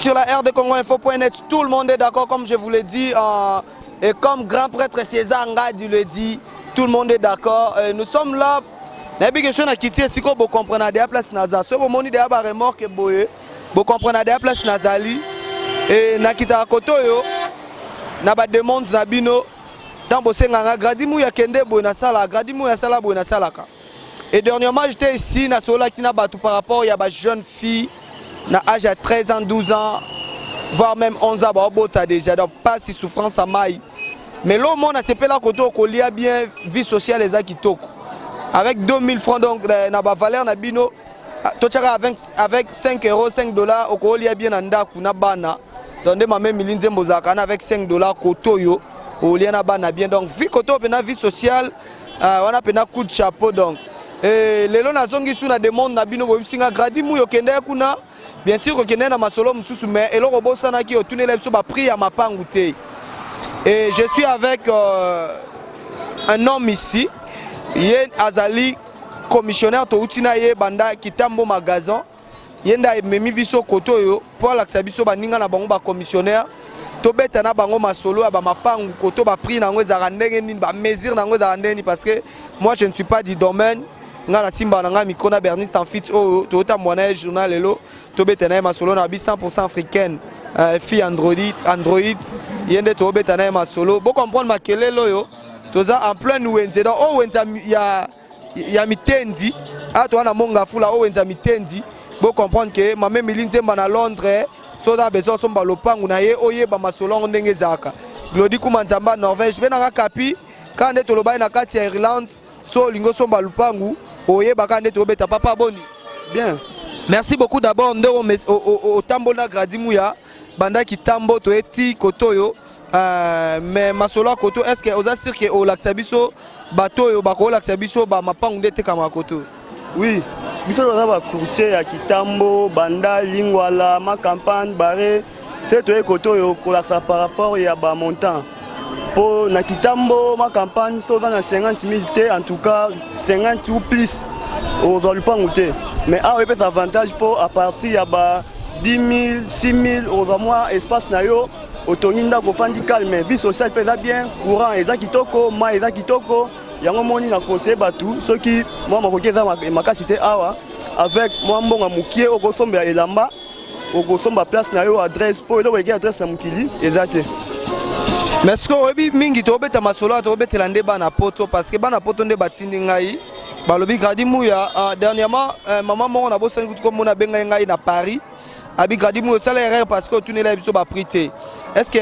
Sur la rdcongoinfo.net, tout le monde est d'accord, comme je vous l'ai dit, et comme grand prêtre César Ngadi le dit, tout le monde est d'accord. Nous sommes là. Nayebi ke soki nakiti esika bocomprendre deya place naza. Soki bomoni deya baremorque boye, bocomprendre deya place nazali. E nakitaka kote oyo na bademande na bino. Ntango bosenganga Gradi Muya akende boye, nasala Gradi Muya asala boye, nasalaka. Et dernièrement, j'étais ici, nasololaki na bato par rapport ya bajeune fille na âge ya 13 ans, 12 ans, voire même 11 ans, baobota déjà. Donc pasi, souffrance ya mai. Mais lo omona sepela kote okolia bien, vie sociale eza kitoko avec 2000 francs. Donc na bavaleur na bino, totiaka avec 5 euros, 5 dollars, okolia bien na ndako na bana. Donc nde mama Emili Nzembo ozalaka na avec 5 dollars, kote oyo olia na bana bien. Donc vie kote oyo mpena vie sociale wana mpena coup de chapeau. Donc lelo nazongi su na demande na bino. Boyebisi nga: "Gradi Muya, okende kuna." Bien sûr, kokende na masolo mosusu, mais eloko obosanaki, otunela biso baprix ya mapangu te. Et je suis avec un homme ici, ye azali commissionnaire. Touti na ye banda Kitambo Magasin. Ye nde amemi biso kote oyo mpo alakisa biso baninga na bango bacommissionnaire, tobeta na bango masolo ya bamapangu koto, baprix na yango ezalaka ndenge nini, bamesure na yango ezalaka ndenge nini, parce que moi, je ne suis pas du domaine. Nga nasimba na ngai micro na Bernice Tanfit oyo toyotambola na ye journal. Lelo tobeta na ye masolo na bi 100 africaine, fille Android, Android. Ye nde tobeta na ye masolo. Bocomprendre makelele oyo, toza en plein wenze. Donc oyo wenze ya Mitendi awa, toza na Mongafula, oyo wenze ya Mitendi. Bocomprendre ke mama Emili Nzemba na Londres, so oza besoin osomba lopangu na ye, oyeba masolo yango ndenge ezalaka. Glodi Kuma Nzamba, Norvège, mpe nanga kapi kaka nde tolobaki na kati ya Irlande. So olingi osomba lupangu, oyeba kaka nde tobeta. Papa, boni? Bien. Merci beaucoup d'abord nde otamboli na Gradi Muya banda Kitambo, toyeti kote oyo. Mais masolo ya koto, est ce que oza sûr ke olakisa biso bato oyo bakolakisa biso bamapangu nde etekamaka koto? Oui, biso toza bacourtier ya Kitambo, Banda, Lingwala, Macampagne, Bare. Se toye kote oyo kolakisa par rapport ya bamontant, mpo na Kitambo, Macampagne, so oza na 50 000 te, en tout cas 50 ou plus, ozwa lupangu te. Mais awa epesa avantage mpo à partir ya ba 10 000, 6 000, ozwa mwa espace na yo, otongi ndako, ofandi calme. Vie sociale mpe eza bien, courant eza kitoko, mai eza kitoko. Yango moni na conseille bato, soki mwa makoki eza makasi te, awa avec mwa mbongo mokie, okosombela elamba, okosomba place na yo, adresse, mpo eloko eki adresse na mokili eza te. Mais ce que oyebi mingi, tobeta masolo, tobetela nde bana Poto, parce que bana Poto nde batindi ngai, balobi: "Gradi Muya." Dernièrement, mama moko nabosani kutu komona, abengai ngai na Paris, abi: "Gradi Muya, osala erreur parce que otunela biso baprix te." Est ce que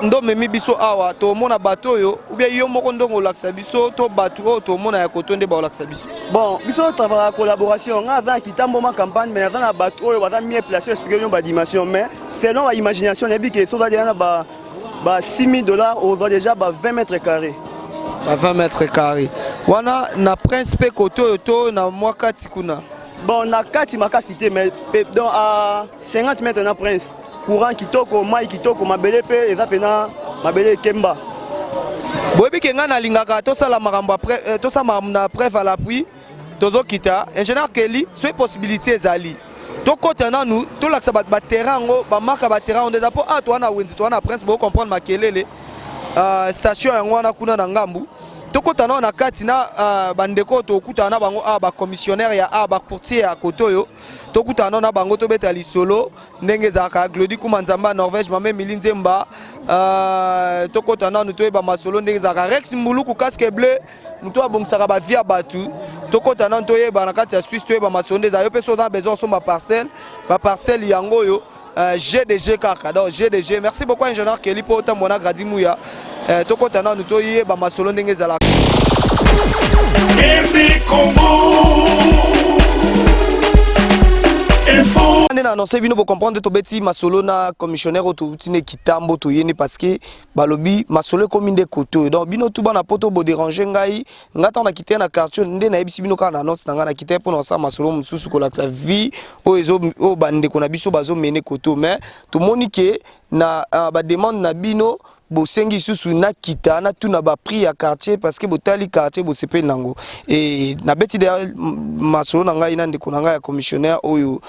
ndo omemi biso awa, tomona bato oyo, ou bien yo moko ndongo olakisa biso to bato oyo tomona ya koto nde baolakisa biso? Bon, biso travaillaka collaboration. Nga aza na Kitambo, Ma Campagne, mais aza na bato oyo baza mieux placé expliquer bino badimension. Mais selon baimagination, nayebi ke so oza deja na ba 6 000 dollars, ozwa déjà ba 20 mètres carrés. Ba 20 mètres carrés wana na Prince mpe koto oyo to na mwa kati kuna? Bon, na kati makasi te, mais donc à 50 mètres na Prince. Courant kitoko, mai kitoko, mabele mpe eza mpena mabele ekemba. Boyebi ke ngai nalingaka tosala makambo, tosala makambo na preuve à l'appui. Tozokita, ingénieur Keli, soki possibilité ezali, tokɔta nanu, tolakisa bato baterrain yango, bamarka baterrain yango nde eza, mpo awa toza na wenze, toza na Prince. Bocomprendre makelele, station yango wana kuna na ngambu. Tokɔta nao na kati na bandeko oyo tokutana na bango awa, bacommissionnaire ya awa, bacourtier ya kote oyo. Tokutana nao na bango, tobeta lisolo ndenge ezalaka. Glodi Kuma Nzamba ya Norvège, mama Emili Nzemba, tokɔta nanu, toyeba masolo ndenge ezalaka. Rex Mbuluku, casque bleu, moto abongisaka bavie ya bato. Tokɔta nanu, toyeba na kati ya Suisse, toyeba masolo nde ezala. Yo mpe so oza na besoin osomba parcelle, baparcelle yango oyo, GDG kaka. Donc GDG, merci beaucoup ingénieur Keli mpo otambola na Gradi Muya. Tokɔta nanu, toyeba masolo ndenge ezalaka. RD Congo Info. Nde na annonce bino, bocomprendre, tobeti masolo na commissionnaire oyo touti na Kitambo. Toyeni parce que balobi masolo ekomi nde kote oyo. Donc bino tu bana Poto, bodérange ngai. Ngai ntango nakite na quartier nde nayebisi bino kaka na annonce na ngai, nakite mpona kosala masolo mosusu, kolakisa vie oyo oyo bandeko na biso bazomene kote oyo. Mais tomoni ke na bademande na bino Bosengi lisusu nakita natuna ba prix ya quartier parce que botali quartier, bosepeli nango. E nabeti deya masolo na ngai na ndeko na ngai ya commissionnaire oyo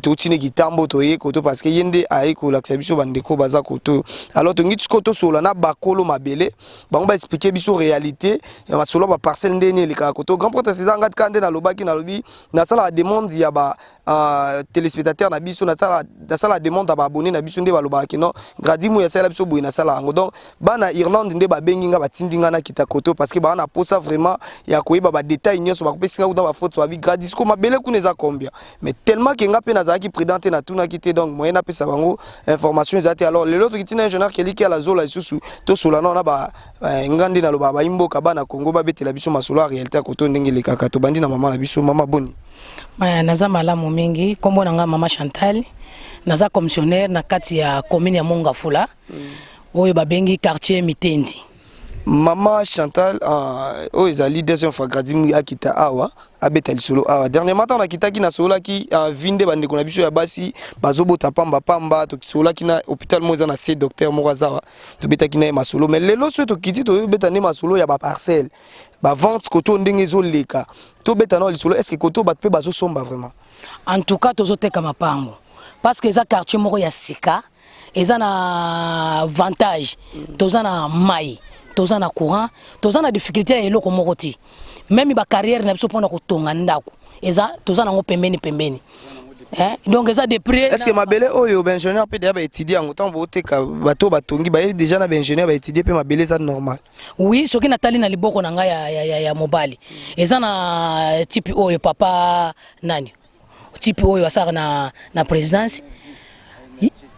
touti ne kitambo, toye koto parce que ye nde aye kolakisa biso bandeko baza koto. Alors tongi sikoyo tosolola na bakolo mabele, bango baexpliquer biso réalité ya masolo ya baparcelle, ndeni elekaka koto. Grand prêtre César Ngadi, kaka nde nalobaki, nalobi nasalaka demande ya ba téléspectateur na biso, nasala demande ya baabonné na biso, nde balobaka ke non, Gradi Muya asalela biso boye, nasala yango. Donc bana Irlande nde babengi nga, batindi nga nakita koto parce que baa na posa vraiment ya koyeba badétail nyonso. Bakopesi nga kuna bafaute, babi: "Gradi, siko mabele kuna eza combien?" Mais tellement ke nga mpe nazalaki prudent te, natunaki te, donc moyen napesa bango information eza te. Alors lelo toki ntina ingénieur Keliki alazola lisusu, tosola nao na ba nga nde nalobaka bayimboka, bana Congo babetela biso masolo ya réalité ya koto, ndenge elekaka. Tobandi na mama na biso. Mama, boni? Naza malamu mingi. Nkombo na nga mama Chantal, naza commissionnaire na kati ya commune ya Mongafula, oyo babengi quartier Mitendi. Mama Chantal, oyo ezali deuxième fois Gradi akita awa abeta lisolo awa. Dernièrement ntango nakitaki, nasololaki vi nde bandeko na biso ya basi bazobota pamba pamba. Tosololaki na hôpital moko eza na se, docteur moko aza awa, tobetaki na ye masolo. Mais lelo soki tokiti, tobeta nde masolo ya baparcelle, bavente koto, ndenge ezoleka. Tobeta nao lisolo: est ce que koto bato mpe bazosomba vraiment? En tout cas tozoteka mapango parce que eza quartier moko ya sika, eza na avantage. Toza na mai, toza na courant, toza na difficulté ya eloko moko te. Même bacarrière na biso mpona kotonga ndako eza, toza nango pembeni pembeni. Eh, donc eza de près. Est ce que mabele oyo, baingénieur mpe deya baétudie yango? Ntango booteka, bato batongi bayebi déjà na baingénieur baétudie mpe mabele eza normal? Oui, soki natali na liboko na ngai ya mobali, eza na type oyo papa nani, type oyo asalaka na présidence,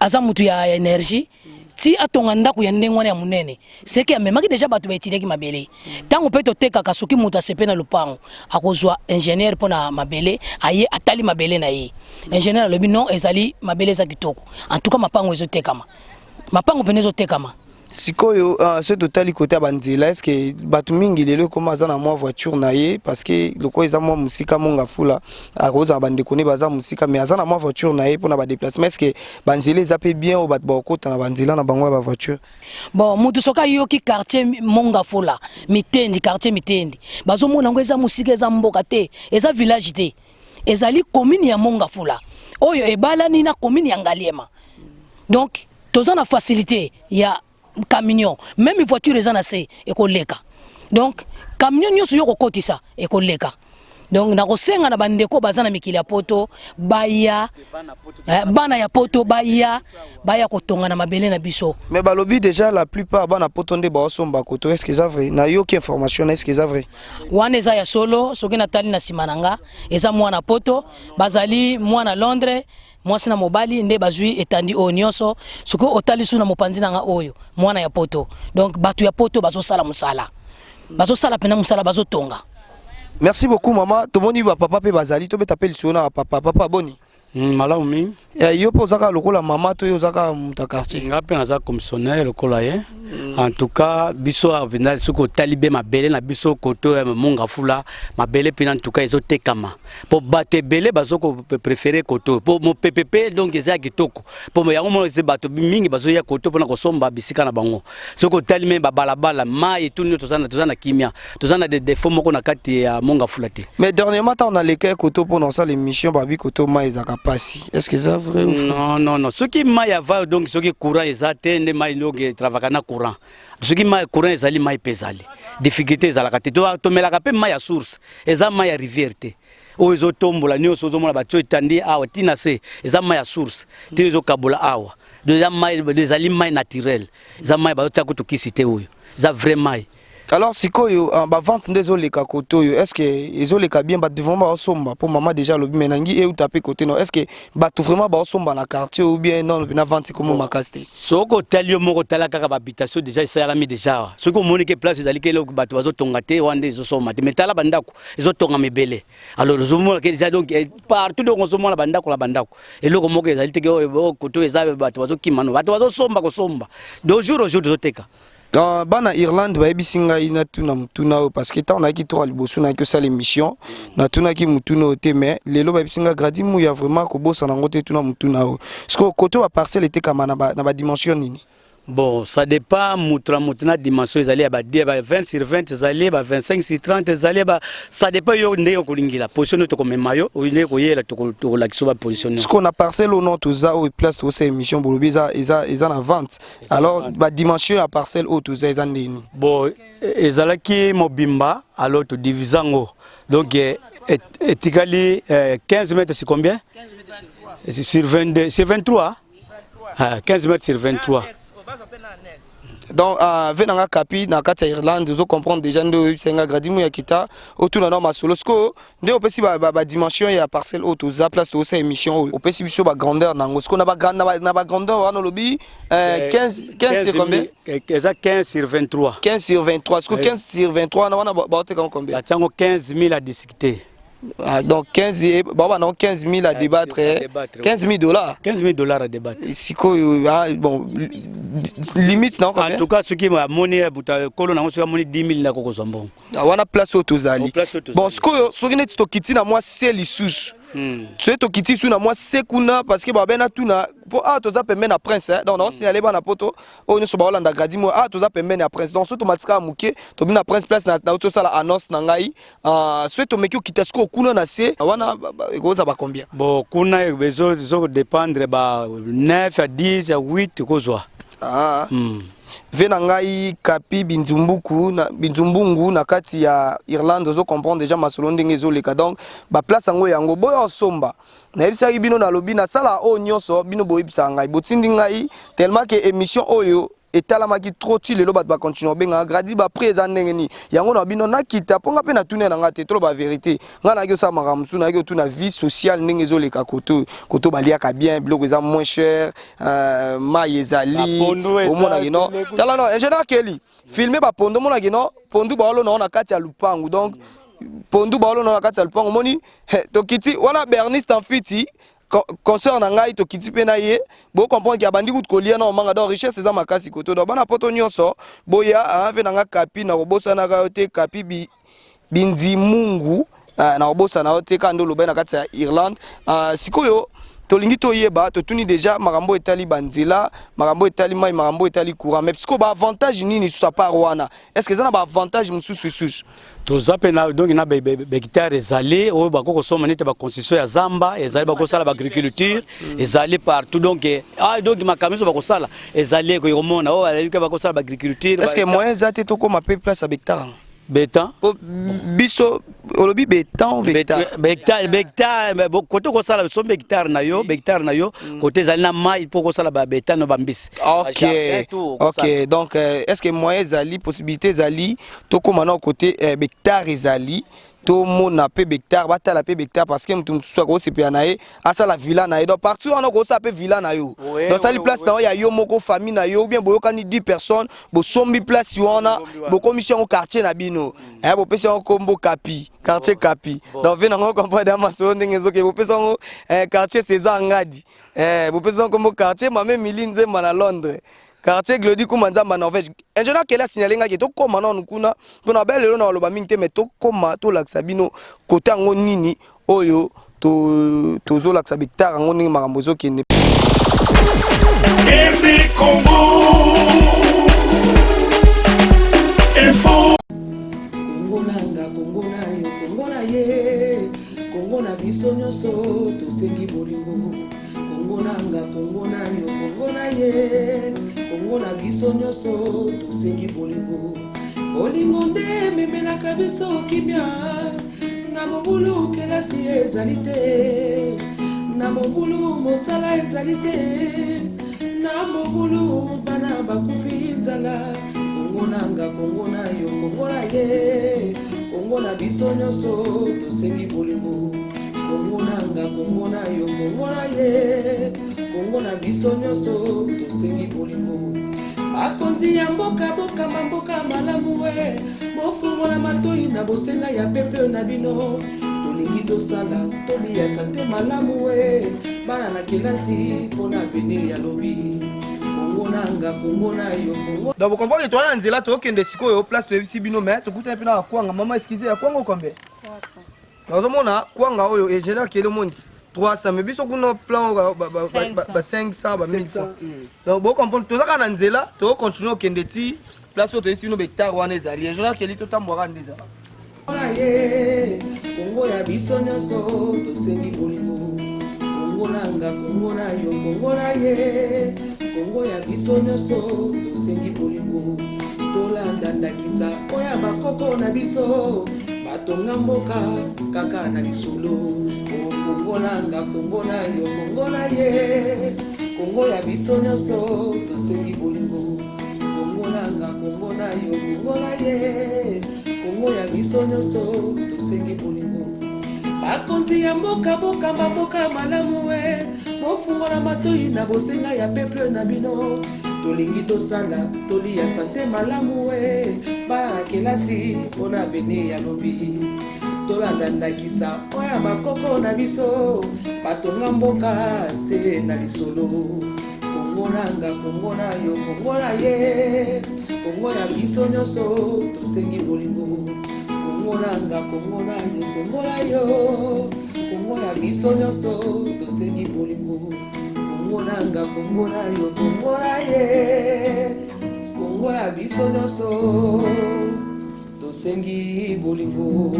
aza mutu ya énergie ti atonga ndako ya ndenge wana ya monene, seke amemaki deja bato baétudiaki mabele. Ntango mpe totekaka, soki moto asepe na lopango, akozwa ingénieur mpo na mabele, aye atali mabele na ye, ingénieur alobi: "Non, ezali mabele eza kitoko." En tout cas mapango ezotekama, mapango pene ezotekama. Sikoyo soki totali kote ya banzela, est ce que bato mingi lelo ekoma aza na mwa voiture na ye? Parce que lokola eza mwa mosika Mongafula, akozala bandeko ne baza mosika, mais aza na mwa voiture na ye mpona badéplacement. Est ce que banzela eza mpe bien oyo bato bakokota na banzela na bango ya bavoiture? Bon, mutu soki ayoki quartier Mongafula Mitendi, quartier Mitendi, bazomona yango eza mosika, eza mboka te, eza village te, ezali commune ya Mongafula oyo ebalani na commune ya Ngaliema. Donc toza na facilité ya camion, même voiture eza na se ekoleka. Donc camion nyonso yo kokotisa ekoleka. Donc nakosenga na bandeko baza na mikili ya poto baya, bana ya poto baya kotonga na mabele na biso. Mais balobi déjà la plupart bana poto nde baosomba koto. Est ce que eza vrai? Nayoki information na, est ce que eza vrai? Wana eza ya solo. Soki natali na nsima na nga, eza mwana poto, bazali mwana Londres, mwasi na mobali nde bazwi etandi oyo nyonso. Soki otali su na mopanzi na nga oyo, mwana ya poto. Donc bato ya poto bazosala mosala, bazosala mpena mosala, bazotonga. Merci beaucoup, mama. Tomoni bapapa mpe bazali, tobeta mpe lisolo na bapapa. Papa, boni? Malamu mingi. Yo mpe oza kaka lokola mama to yo oza kaka moto ya quartier? Nga mpe naza commissionnaire lokola ye. En tout cas biso awa mpenza, soki otali be mabele na biso koto ya Mongafula, mabele mpena en tout cas ezotekama mpo bato ebele bazokopréférer koto mpo mopepe mpe donc eza ya kitoko, mpo yango mona eza bato mingi bazoya koto mpona kosomba bisika na bango. Soki otali me babalabala, mai etuni, toza na kimia, toza na défaut moko na kati ya Mongafula te. Mais dernièrement ntango naleka koto mpo na osala émission, babi koto mai ezalaka pasi. Est ce que eza vrai ou faux? Non, non, non. Soki mai ava, donc soki courant eza te nde mai donc etravaka na courant. Soki mai courant ezali, mai mpe ezali, difficulté ezalaka te. Tomelaka mpe mai ya source, eza mai ya rivière te oyo ezotombola nyonso. Ozomona batio etandi awa ntina se, eza mai ya source te ezokabola awa. Donc eza mai, ezali mai naturel, eza mai bazotia kutu kisi te, oyo eza vrai mai. Alors sikoyo bavente nde ezoleka kote oyo, est ce que ezoleka bien? Bato vraiment baosomba? Mpo mama déjà alobi, me nangi euta mpe kote no, est ce que bato vraiment baosomba na quartier ou bien non, na vente ekomo makasi te? Soki otali yo moko, otala kaka bahabitation déjà esalami déjà awa. Soki omoni ke place ezali ke eloko bato bazotonga te, wana nde ezosomba te. Mais tala bandako ezotongama ebele. Alors ozomona ke déjà donc partout, donc ozomona bandako na bandako, eloko moko ezali te ke oyo koto eza bato bazokima. No, bato bazosomba, kosomba de jour au jour, tozoteka. Bana Irlande bayebisi ngai natuna motuna oyo, parce que ntango nayaki toka liboso, nayaki osala émission, natunaki motuna oyo te. Mais lelo bayebisi ngai: "Gradi Muya, vraiment kobosana yango te, tuna motuna oyo." Parce que kote baparcelle etekama na badimension nini? Bon, ça dépend moto na moto na dimension. Ezali ya ba 20 sur 20, ezali ba 25 sur 30, ezali ba, ça dépend yo ndenge okolingila position nde tokomema yo, oyo ndenge koyela, tokolakisa yo baposition nyonso. Sikoyo na parcelle oyo no toza, oyo place tosala émission, bolobi eza na vente. Alors badimension ya parcelle oyo toza eza ndeni? Bon, ezalaki mobimba, alors todivise yango. Donc etikali 15 mètres sur combien? Sur 22, sur 23. Ah, 15 mètres sur 23. Donc ve nanga Kapi na kati ya Irlande, ozo comprendre déjà nde oyebisa nga Gradimu ya kita otuna na masolo. Sikoyo nde opesi badimension ya parcelle oyo toza, place tozosala émission oyo, opesi biso bagrandeur nango. Sikoyo na bagrandeur wana, olobi 15, 15 c'est combien? Eza 15 sur 23. 15 sur 23. Sikoyo 15 sur 23 wana baoteka yango combien? Batiango 15 000 à discuter. Ah, donc 15, bon, non, 15 000 à débattre, à débattre. 15 000 dollars. 15 000 dollars à débattre. Sikoyo, ah, bon, limite na En tout cas, soki amoni buta kolo nango, soki amoni 10 000, ndako kozwa mbongo. Ah, wana place oyo tozali. Oh, place oyo tozali. Bon, sikoyo soki neti tokiti na mwa se lisusu, soki tokiti su na mwa se kuna, parce que babe na tuna mpo awa toza pembeni na Prince, eh, donc naosignale bana Poto oyo nyonso baolanda Gradi mo, awa toza pembeni ya Prince. Donc soki tomatika ya moke, tobi na Prince, place nauti osala annonce na ngai. Ah, soki tomeki okita sikoyo kuna na se wana, ekozala ba combien? Bon, kuna ezo dépendre ba 9 ya 10 ya 8 ekozwa. Ah. Ve na ngai Kapi Binzumbuku na Binzumbungu na kati ya Irlande, ozo comprendre déjà masolo ndenge ezoleka. Donc baplace yango, yango boyo osomba. Nayebisaki bino, nalobi nasala oyo nyonso bino boyebisaka ngai, botindi ngai tellement que émission oyo etalamaki trop ti lelo, bato bacontinue kobengaka Gradi, baprix eza ndenge nini yango na bino. Nakita mpo nga mpe natuni na nga te, toloba vérité, ngai nayaki osala makambo mosusu, nayaki otuna vie sociale ndenge ezoleka koto koto, baliaka bien, biloko eza moins cher, mai ezali. Bapondu eza. Omonaki no, tala no ingénieur Keli filme bapondu, omonaki no pondu baolona ngo na kati ya lupangu. Donc pondu baolona na kati ya lupangu, omoni. Tokiti wana Bernice Tamfiti, concert na ngai, tokiti mpe na ye, bocomprendre ke abandi kutu kolia na omanga. Donc richesse eza makasi koto. Donc bana Poto nyonso boya mpe na nga Kapi, na kobosanaka yo te, Kapi Bindimungu, na kobosana yo te, kaka nde olobai na kati ya Irlande. Sikoyo tolingi toyeba, totuni déjà makambo etali banzela, makambo etali mai, makambo etali courant, mais sikoyo baavantage nini lisusu à part wana? Est ce que eza na baavantage mosusu lisusu? Toza mpe na, donc na bahectare ezali oyo bakoki kosomba, neti baconstruction ya zamba ezali, bakosala baagriculture ezali partout. Donc ah, donc makambo nyonso bakosala ezali ekomona oyo bazali bakosala baagriculture. Est ce que moyen eza te tokóma mpe place ya bahectare? Betan. Po biso olobi betan, behectare. Bahectare, bahectare kote kosala, sombi hectare na yo, bahectare na yo kote ezali na mai mpo kosala babetan na bambisi. Ok, donc est ce que moyen ezali, possibilité ezali tokóma na kote bahectare ezali, tomona mpe bahectare, batala mpe bahectare, parce que moto mosusu akosepela na ye asala villa na ye. Donc partout wana okosala mpe villa na yo, donc asali place na yo ya yo moko, famille na yo, ou bien boyokani 10 personnes, bosombi place wana, bokomisi yango quartier na bino, bopesi yango kombo Kapi, quartier Kapi. Donc ve nango comprendre ya masolo ndenge ezoke, bopesi yango quartier César Ngadi, bopesi yango kombo quartier Mame Mili Nzemba na Londres, quartier Glodi Kuma Nzamba Norvège. Ingénieur Kele asignale ngaki tokóma nanu kuna mpona be lelo na baloba mingi te, mais tokóma tolakisa bino kote yango nini oyo tozolakisa bahectare yango, ndenge makambo ezokende. RD Congo Info. Kongo na nga, Kongo na yo, Kongo na ye, Kongo na biso nyonso, tosengi bolingo. Kongo na nga, Kongo na yo, Kongo na ye, Kongo na biso nyonso, tosengi bolingo. Bolingo nde ememelaka biso kimia. Na mobulu kelasi ezali te, na mobulu mosala ezali te, na mobulu bana bakufi nzala. Kongo na nga, Kongo na yo, Kongo na ye, Kongo na biso nyonso, tosengi bolingo. Kongo na nga, Kongo na yo, Kongo na ye, Kongo na biso nyonso, tosengi bolingo. Bakonzi ya mboka, bokamba mboka malamu we, bofungola matoi na bosenga ya peuple na bino. Tolingi tosala, tolia sante malamu we, bana na kelasi mpona avenir ya lobi. Kongo na nga, Kongo na yo, Kongo. Donc bocomprendre, toza na nzela, tokende sikoyo place toyebisi bino, mais tokutani mpe na bakwanga. Mama, excuse, ya kwanga combien? Nazomona kwanga oyo, ingénieur Kele, omoni ti. 300, mais biso kuna plan oyo ba 500, ba 1000 francs. Donc bocomprendre, toza kaka na nzela, tokocontinue okende ti place oyo toyesi bino bahectare wana ezali. Ingénieur Keli, totambwaka nde ezala. Na ye Kongo ya biso nyonso, tosengi bolingo. Kongo na nga, Kongo na yo, Kongo na ye, Kongo ya biso nyonso, tosengi bolingo. Tolanda ndakisa oyo ya bakoko na biso, batonga mboka kaka na lisolo. O Kongo na nga, Kongo na yo, Kongo na ye, Kongo ya biso nyonso, tosengi bolingo. Kongo na nga, Kongo na yo, Kongo na ye, Kongo ya biso nyonso, tosengi bolingo. Bakonzi ya mboka, bokamba mboka malamu e, bofungola matoi na bosenga ya peuple na bino. Tolingi tosala toli ya santé malamu e, bana na kelasi mpona avenir ya lobi. Tolanda ndakisa oyo ya bakoko na biso, batonga mboka se na lisolo. Kongo na nga, Kongo na yo, Kongo na ye, Kongo ya biso nyonso, tosengi bolingo. Kongo na nga, Kongo na ye, Kongo na yo, Kongo ya biso nyonso, tosengi bolingo. Kongo na nga, Kongo na yo, Kongo na ye, Kongo ya biso nyonso, tosengi bolingo.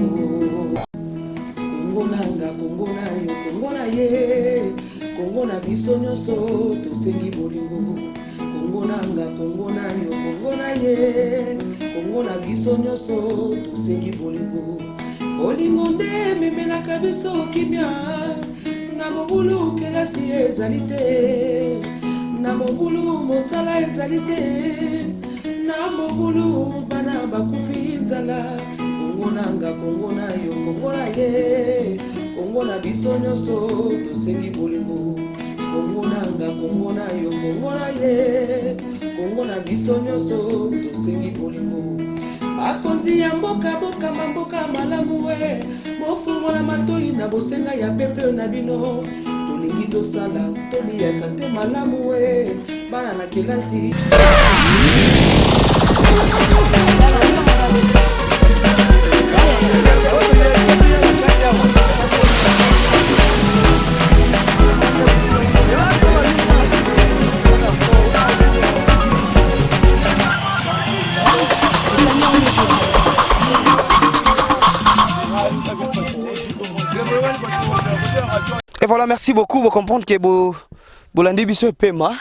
Kongo na nga, Kongo na yo, Kongo na ye, Kongo na biso nyonso, tosengi bolingo. Kongo na nga, Kongo na yo, Kongo na ye, Kongo na biso nyonso, tosengi bolingo. Bolingo nde ememelaka biso kimia. Na mobulu kelasi ezali te, na mobulu mosala ezali te, na mobulu bana bakufi nzala. Kongo na nga, Kongo na yo, Kongo na ye, Kongo na biso nyonso, tosengi bolingo. Kongo na nga, Kongo na yo, Kongo na ye, Kongo na biso nyonso, tosengi bolingo. Bakonzi ya mboka, bokamba mboka malamu e, bofungola matoi na bosenga ya peuple na bino. Tolingi tosala toli ya santé malamu e, bana na kelasi. Et voilà, merci beaucoup. Vous comprenez que bo bolandi biso epema,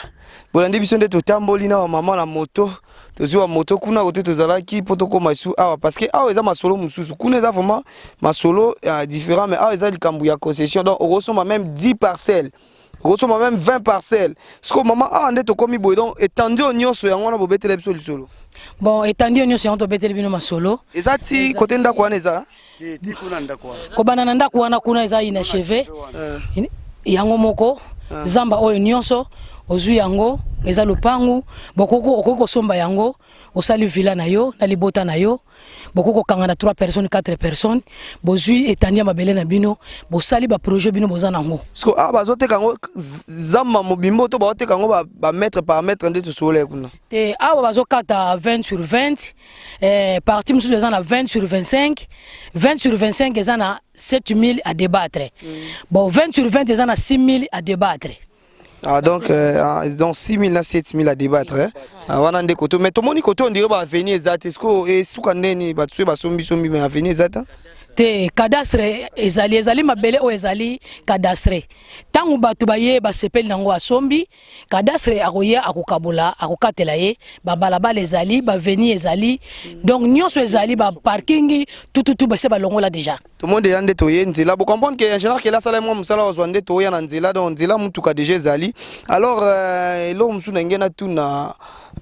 bolandi biso nde totamboli na bamama na moto, tozwi ba moto kuna kote tozalaki mpo tokóma esu awa, parce que awa eza masolo mosusu, kuna eza vraiment masolo différent, mais awa eza likambo ya concession. Donc okosomba même 10 parcelles, okosomba même 20 parcelles. Siko mama, awa nde tokómi boye, donc étendue oyo nyonso yango wana bobetela biso lisolo. Bon, étendue oyo nyonso yango tobeteli bino masolo. Eza ti kote ndako wana eza. Ti kuna ndako wana. Kobanda na ndako wana kuna eza inachevé yango moko. Zamba oyo nyonso ozwi yango eza lopangu. Okoki kosomba yango, osali villa na yo na libota na yo. Bokoki kokanga na 3 personnes, 4 personnes, bozwi etandi ya mabele na bino, bosali baprojet bino boza nango. Siko awa bazoteka yango zamba mobimbo to bazoteka yango bamètre par mètre nde tosola kuna? Te, awa bazokata 20 sur 20. Partie mosusu eza na 20 sur 25. 20 sur 25 eza na 7000 à débattre. Bon, 20 sur 20 eza na 6000 à débattre. Ah, donc, ah, donc 6000 na 7000 à débattre, hein? Ah, wana nde koto, mais tomoni koto on dirait ba avenue eza te. Siko esuka ndeni bato soki basombi sombi, mais avenue eza te? Te, cadastre ezali, ezali mabele oyo ezali cadastre. Ntango bato baye basepeli nango, asombi, cadastre akoya, akokabola, akokatela ye. Babalabala ezali, baavenue ezali, donc nyonso ezali, baparking tututu base balongola déjà. Tomoni déjà nde toye nzela. Bocomprendre que ingénieur Kela asala mwa mosala, ozwa nde toya na nzela, donc nzela mutuka déjà ezali. Alors eloko mosusu na ngai natuna,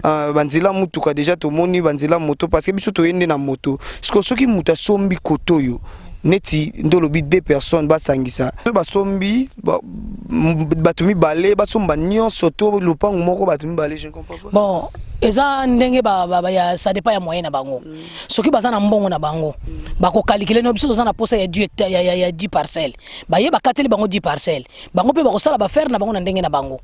banzela mutuka déjà tomoni, banzela moto, parce que biso toye nde na moto. Siko soki moto asombi koto oyo, neti nde olobi deux personnes basangisa, soki basombi bato mibale basomba nyonso to lopango moko bato mibale? Je ne comprends pas. Bon, eza ndenge ya, ça dépend ya moyen na bango. Soki baza na mbongo na bango, bakokalikile no biso toza na posa ya 10 hectare, ya 10 parcelle, baye bakateli bango 10 parcelle, bango mpe bakosala baaffaire na bango na ndenge na bango,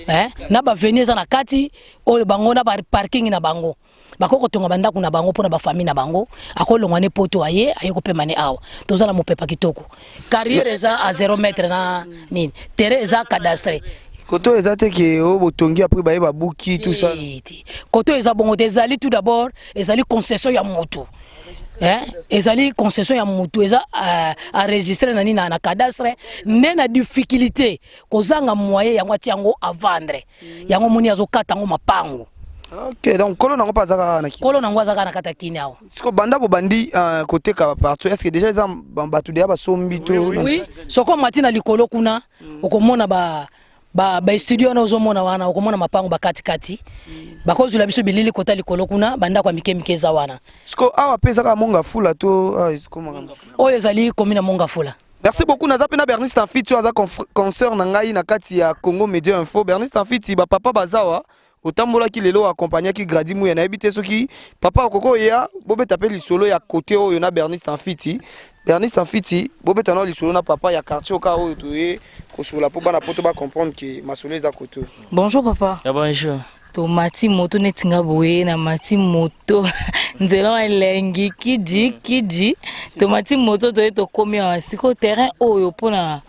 eh? Na baavenue eza na kati oyo bango na baparking na bango. Bakoki kotonga bandako na bango mpona bafamille na bango. Akolongwa ne poto, aye aye kopema ne awa. Toza na mopepa kitoko. Carrière eza à 0 mètre na nini, terrain eza cadastre. Koto eza te ke oyo botongi, après baye babuki, tout ça? Te, te. Koto eza bongo te. Ezali tout d'abord, ezali concession ya motu, eh? Ezali concession ya motu, eza enregistré na nini, na cadastre. Nde na difficulté, kozanga moyen, yango atia yango à vendre. Yango moni azokata yango mapango. Ok, donc kolo nango mpe aza kaka na Kini? Kolo nango aza kaka na kati ya Kini awa. Siko banda bobandi koteka partout, est ce que déjà eza bato deya basombi to? Oui, soko omati na likolo kuna, okomona ba studio wana ozomona wana, okomona mapango bakatikati. Bakozwela biso bilili kota likolo kuna, bandako ya mike mike eza wana. Siko awa mpe eza kaka Mont-Ngafula to awa ekomaka? Oyo ezali komi na Mont-Ngafula. Merci beaucoup. Naza mpe na Bernice Tamfiti oyo aza consœur na ngai na kati ya Congo Media Info. Bernice Tamfiti, bapapa bazawa otambolaki lelo, accompagnaki Gradi Muya. Nayebi te soki papa okoki oya bobeta mpe lisolo ya kote oyo na Bernice Tamfiti. Bernice Tamfiti, bobeta nao lisolo na papa ya quartier oka oyo toye kosola mpo bana poto bacomprendre ke masolo eza kote oyo. Bonjour papa. Ya bonjour. Tomati moto neti nga boye, namati moto, nzela wana elengi kiji kiji. Tomati moto, toye, tokomi awa. Sikoyo terrain oyo, mpona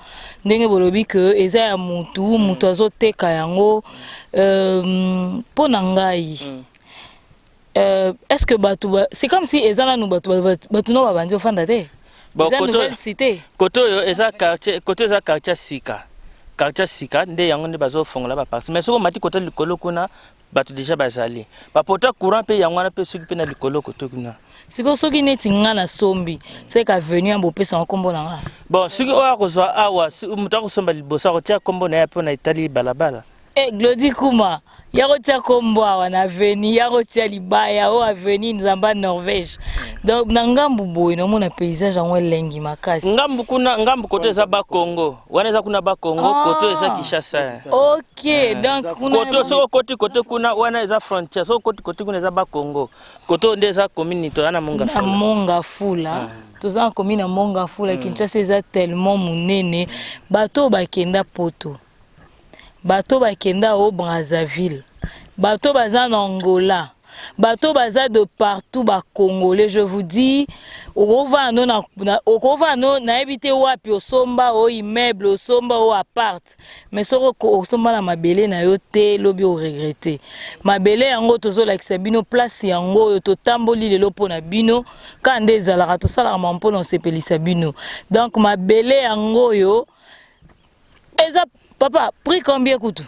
ndenge bolobi ke eza ya mutu, mutu azoteka yango, mpo na ngai, est ce que bato c'est comme si eza nanu bato bato no babandi ofanda te? Bon, eza nouvelle cité. Kote oyo eza quartier, kote eza quartier ya sika, quartier ya sika nde yango nde bazofongola baparti. Mais soki omati kote likolo kuna, bato déjà bazali, bapota courant mpe yango wana mpe soki mpe na likolo kote kuna. Sikoyo soki neti nga nasombi, seka avenue ya bopesanga nkombo na nga? Bon, soki oyo akozwa awa, moto akosomba liboso akotia nkombo na ye mpo na etali balabala. E Glodi Kuma ya kotia nkombo awa na avenue, ya kotia libaya oyo avenue Nzamba Norvège. Donc na ngambu boye naomona paysage yango elengi makasi. Ngambu kuna, ngambu kote eza Bakongo, wana eza kuna Bakongo. Ah. Kote eza Kinshasa. Ok, donc kuna Kote soki okoti kote kuna, wana eza frontière. Soki okoti kote kuna, eza Bakongo. Kote oyo nde eza commune, toza na Monga na Fula. Mont-Ngafula, toza na commune ya Mont-Ngafula. Kinshasa eza tellement monene. Bato oyo bakenda poto, bato bakenda o Brazzaville, bato baza na Angola, bato baza de partout, bacongolais, je vous dis, okovanda no okovanda no nayebi te wapi, osomba o immeuble, osomba o appart, mais soki osomba na mabele na yo te, lobi oregretter. Mabele yango tozolakisa bino place yango oyo totamboli lelo mpo na bino. Ka nde ezalaka, tosalaka makambo mpona osepelisa bino. Donc mabele yango oyo eza, papa, prix combien kutu?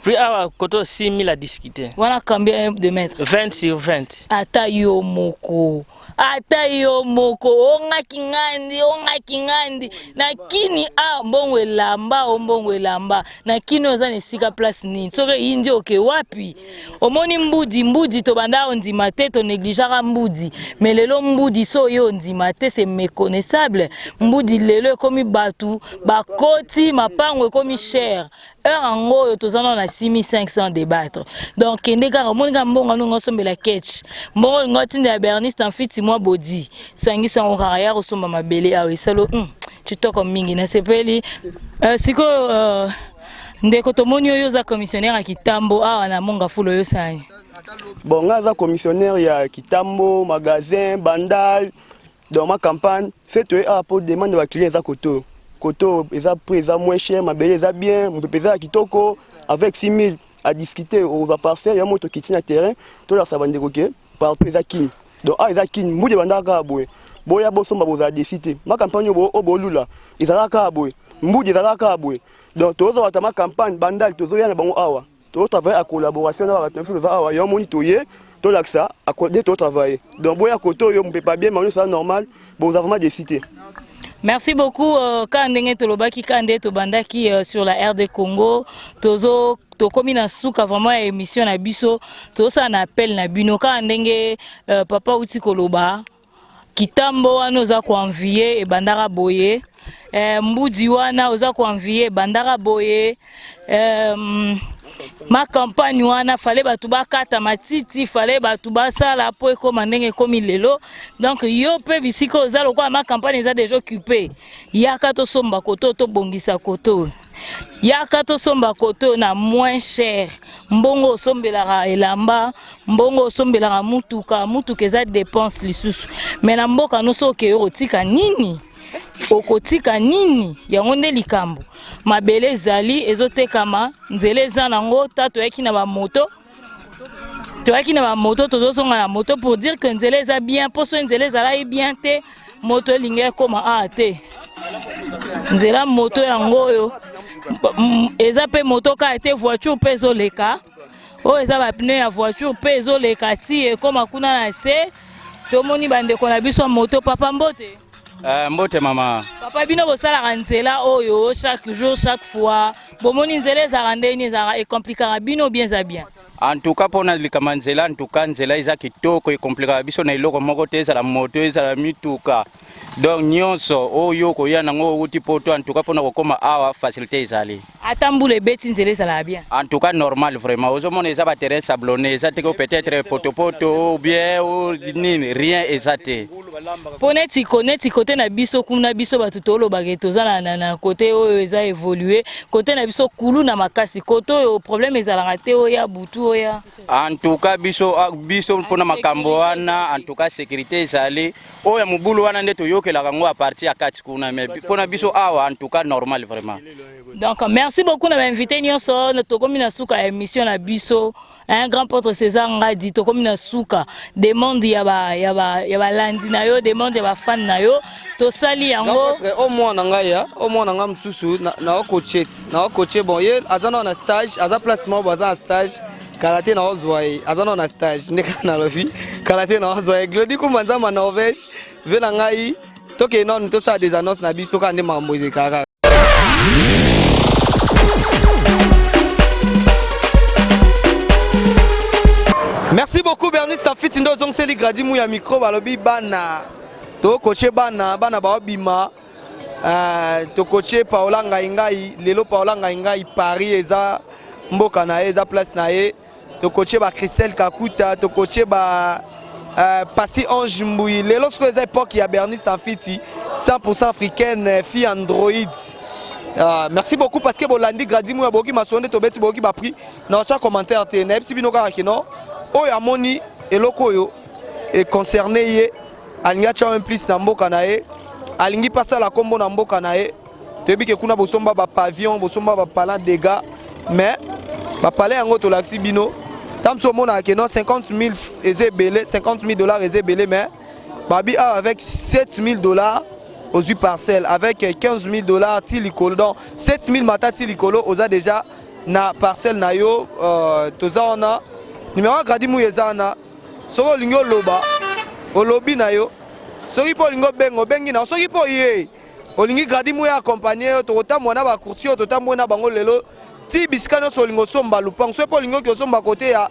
Prix awa kote 6000 à discuter. Wana combien de mètres? 20 sur 20. Ata yo moko, ata yo moko ongaki ngandi, ongaki ngandi na Kini a mbongo elamba o mbongo elamba na Kini. Oza na esika place nini? Soki eyindi, oke wapi? Omoni mbudi, mbudi tobanda ondima te, tonégligeaka mbudi, mais lelo mbudi so oyo ondima te, c'est méconnaissable. Mbudi lelo ekomi bato bakoti mapango, ekomi cher. Heure yango oyo toza nano na 6500 débattre. Donc kende kaka, omoni kaka mbongo wana, olinga osombela ketch, mbongo olinga otindela Bernice Tamfiti mwa bodi, sangisa yango kaka ya kosomba mabele awa. Esalo kitoko mingi, nasepeli. Sikoyo ndeko, tomoni oyo oza commissionnaire ya Kitambo awa na Mont-Ngafula, oyo osani? Bon, nga aza commissionnaire ya Kitambo, magasin Bandal, dans ma campagne. Se toye awa mpo demande ya baclient eza koto. Koto eza prix eza moins cher, mabele eza bien, mopepe eza ya kitoko. Avec 6000 à discuter, okozwa parcelle ya moto. Kiti na terrain, tolakisa bandeko ke partout eza Kini. Donc awa eza Kini, mbudi ebandaka kaka boye. Boya bosomba, bozala déçus te. Ma campagne oyo bolula ezalaka kaka boye, mbudi ezalaka kaka boye. Donc tozozwa bato ya ma campagne, Bandali, tozoya na bango awa, tozotravaille en collaboration na bato na biso. Toza awa, yo moni, toye tolakisa nde totravaille. Donc boya kote oyo, mopepa bien, bango nyonso normal, boza vraiment déçus te. Merci beaucoup. Ka ndenge tolobaki, ka nde tobandaki sur la RD Congo, tozo tokomi na suka vraiment ya émission na biso. Tozosala na appel na bino kaka ndenge papa uti koloba. Kitambo wana oza koenvier ebandaka boye, mbudi wana oza koenvier ebandaka boye, ma campagne wana fale bato bakata matiti, fale bato basala mpo ekóma ndenge ekómi lelo. Donc yo mpe bisika oza, lokola ma campagne eza déjà occupé, yaka tosomba koto, tobongisa koto. Yaka tosomba koto na moins cher. Mbongo osombelaka elamba, mbongo osombelaka mutuka, mutuka eza dépense lisusu. Mais na mboka no soki okei okotika nini? Okotika nini? Yango nde likambo. Mabele ezali ezotekama, nzela eza nango, ta toyaki na bamoto toyaki na bamoto, tozozonga na moto pour dire que nzela eza bien. Mpo so nzela ezalaki bien te, moto elingi ekoma awa te. Nzela moto yango oyo eza mpe moto kaka te, voiture mpe ezoleka. Oyo eza bapneu ya voiture mpe ezoleka ti ekoma kuna na se. Tomoni bandeko na biso ya moto. Papa, mbote. Mbote mama. Papa, bino bosalaka nzela oyo chaque jour, chaque fois, bomoni nzela ezalaka ndeni, ezalaka ecompliquaka bino bien, eza bien? En tout cas, mpona likama nzela, en tout cas nzela eza kitoko, ecompliquaka biso na eloko moko te, ezala moto, ezala mituka, donc nyonso oyo okoya nango outi poto, en tout cas mpona kokóma awa facilité ezali. Ata mbula ebeti, nzela ezalaka bien? En tout cas normal vraiment. Ozomona eza baterrain sablonné, eza te que peut-être potopoto ou bien ou nini, rien eza te. Mpo neti kote na biso kuna, biso bato tolobaka toza na kote oyo eza évolue, kote na biso kulu na makasi, kote oyo problème ezalaka te, oya butu oya. En tout cas biso mpona makambo wana, en tout cas sécurité ezali. Oyo ya mobulu wana nde toyokelaka yango à partir ya kati kuna, mais mpona biso awa, en tout cas normal vraiment. Donc merci beaucoup na bainvité nyonso. Tokomi na suka ya émission na biso. Un grand prêtre César Ngadi, tokomi na suka. Demande ya ba ya ba ya balandi na yo, demande ya bafan na yo, tosali yango. O mwana ngai ya o mwana ngai mosusu naokoche ti naokoche. Bon, ye aza nao na stage, aza place moko, aza na stage. Kala te naozwa ye, aza nao na stage nde kaka nalobi kala te naozwa ye. Glodi Kumba Nzamba Norvège ve na ngai, tokende nanu tosala des annonces na biso kaka nde makambo elekaka. Merci beaucoup Bernice Tafiti nde ozongiseli Gradi Mu ya micro. Balobi bana tokoche bana, bana baobima. Tokoche Paola Ngai Ngai lelo. Paola Ngai Ngai, Paris eza mboka na ye, eza place na ye. Tokoche ba Christelle Kakuta, tokoche ba Pasi Ange Mbui. Lelo sikoyo eza époque ya Bernice Tafiti, 100% africaine, fille android. Merci beaucoup parce que bolandi Gradi Muya, boyoki masolo nde tobeti, boyoki baprix na otya commentaire te. Nayebisi bino kaka kino oyo amoni eloko oyo econcerne ye, alingi atya un plus na mboka na ye, alingi mpe asala nkombo na mboka na ye. Toyebi ke kuna bosomba bapavillon, bosomba bapalin dégâts, mais bapalin yango tolakisi bino. Ntango mosusu omonaka ke non, 50 000 eza ebele, 50 000 $ eza ebele, mais babi awa avec 7 000 $ ozwi parcelle, avec 15 000 $ ti likolo. Donc 7 000 mata ti likolo, oza déjà na parcelle na yo. Toza wana, numéro ya Gradi Muya eza wana. Soki olingi oloba, olobi na yo. Soki mpo olingi obenga, obengi na yo. Soki mpo ye olingi Gradi Muya accompagne yo, tokotambola na bacourtier oyo totamboli na bango lelo ti bisika nyonso olingi osomba lupango. Soki mpo olingi oki osomba kote ya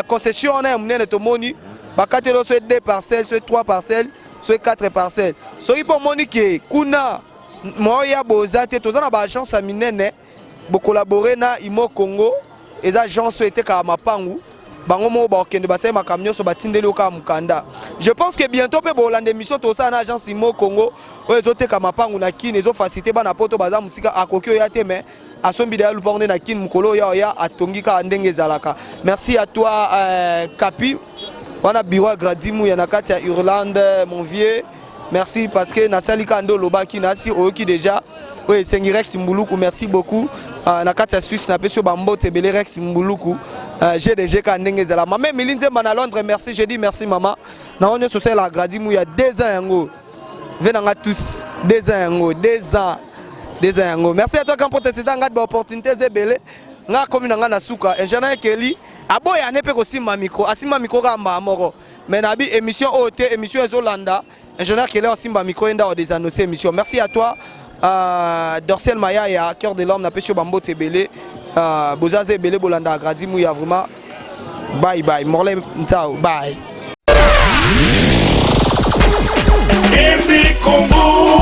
concession wana ya monene, tomoni bakateli yo soki 2 parcelles, soki 3 parcelles, soki 4 parcelles. Soki mpo omoni ke kuna moya boza te, toza na baagence ya minene, bokolabore na Imo Congo. Eza agence oyo etekaka mapangu, bango moko bakokende basali makambo nyonso, batindeli yo kaka mokanda. Je pense que bientôt mpe bolanda émission tosala na agence Imo Congo oyo ezoteka mapangu na Kine, ezofacilité bana poto baza mosika, akoki oya te mais asombi deya lupango nde na Kine. Mokolo oyo oya atongi kaka ndenge ezalaka. Merci à toi Kapi wana, bureau ya Gradi Muya na kati ya Irlande. Mon vieux, merci parce que nasali kaka nde olobaki, nasi oyoki déjà oyo esengi. Rex Mbuluku, merci beaucoup. Na kati ya Suisse, napesi yo bambote ebele. Rex Mbuluku, GDG kaka ndenge ezala. Mama Emili Nzemba na Londres, merci, je dis merci mama na oyo nyonso osalelaka Gradi Muya. 2 ans yango ve nanga tous, 2 ans yango, 2 ans, 2 ans yango. Merci à toi grand prêtre César Ngadi. Baopportunité eza ebele. Nga akomi na nga na suka. Ingénieur Ekeli aboya ne mpe kosimba micro, asimba micro kaka mbala moko, mais nabi émission oyo te, émission ezolanda. Ingénieur Kele asimba micro ye nde aodésannonce émission. Merci à toi Dorcel Mayaya, cœur de l'homme, napesi yo bambote ebele. Bozaza ebele bolanda Gradi Muya vraiment. Bye bye, Morley Ntao, bye. Congo.